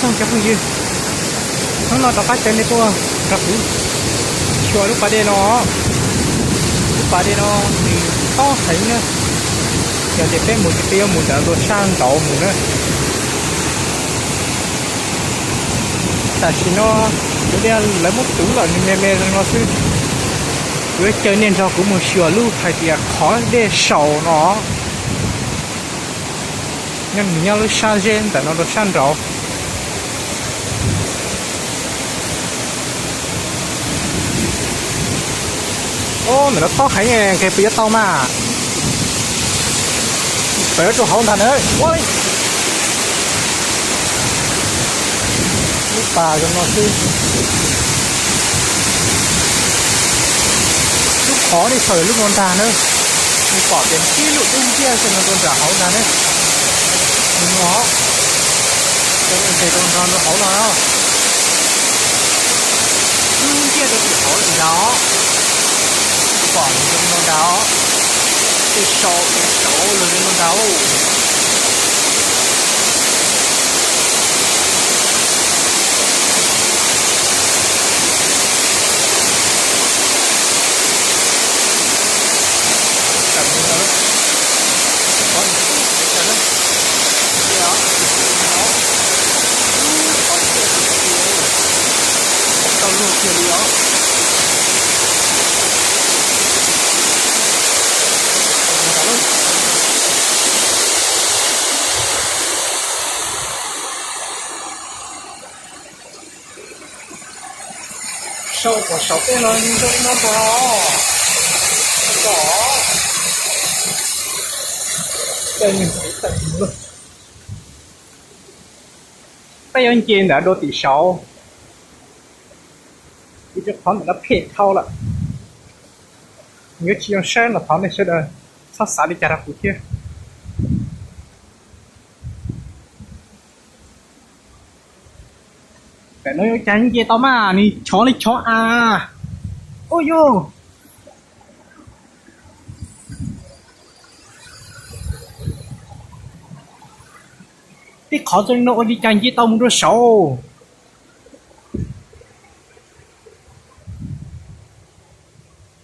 Cov phooj ywg, hnub no rov qab caw nej tuaj nrog kuv xyuas lub pas dej no. Lub pas dej no nws tob heev na, yog tias peb mus ces peb yuav mus ntawm dua sab nraud mus na. Tam sim no kuv tias lawv muab tuv lawm nws me me zoo no xwb. Kuv yuav caw nej nrog kuv mus xyuas lub hais tias qhov dej saus no. Nyob nws nyob lub sab zeb ntawm no rau sab nraud. Ub, ntawm no tob heev, nqes puas yuav tau mas? Pem rau hauv ntag na. Ua li, lub pas zoo no xwb. Lub qhov nej saum lub no ntag na. Kuv pom tias tib lub dub nciab xwb no rau nram hauv ntag na. Nws no, cov nqes rau nram hauv no, dub nciab rau tim hauv lawm ntag os. Pom zoo no ntag os. Tej sau, sau los zoo no ntag. Sau kom saum tej no zoo li no ntag. Os, peb yuav nce ntawm dua tim saud, vim rau qhov ntawm no phem dhau lawm. Yuav tsis zoo saib los thov nej sawv daws txhob xav li cas rau kuv thiab. Tam no yuav cas nce tau mas, nws chov li chov av. Ub yug, tej qhov zoo li no ua li cas nce tau mus rau saud?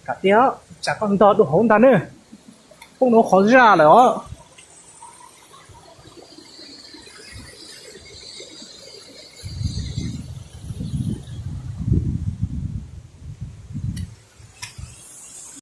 Kam tiag, tsam koj ntog dua hauv ntag na, poob rau qhov zaj lawm os.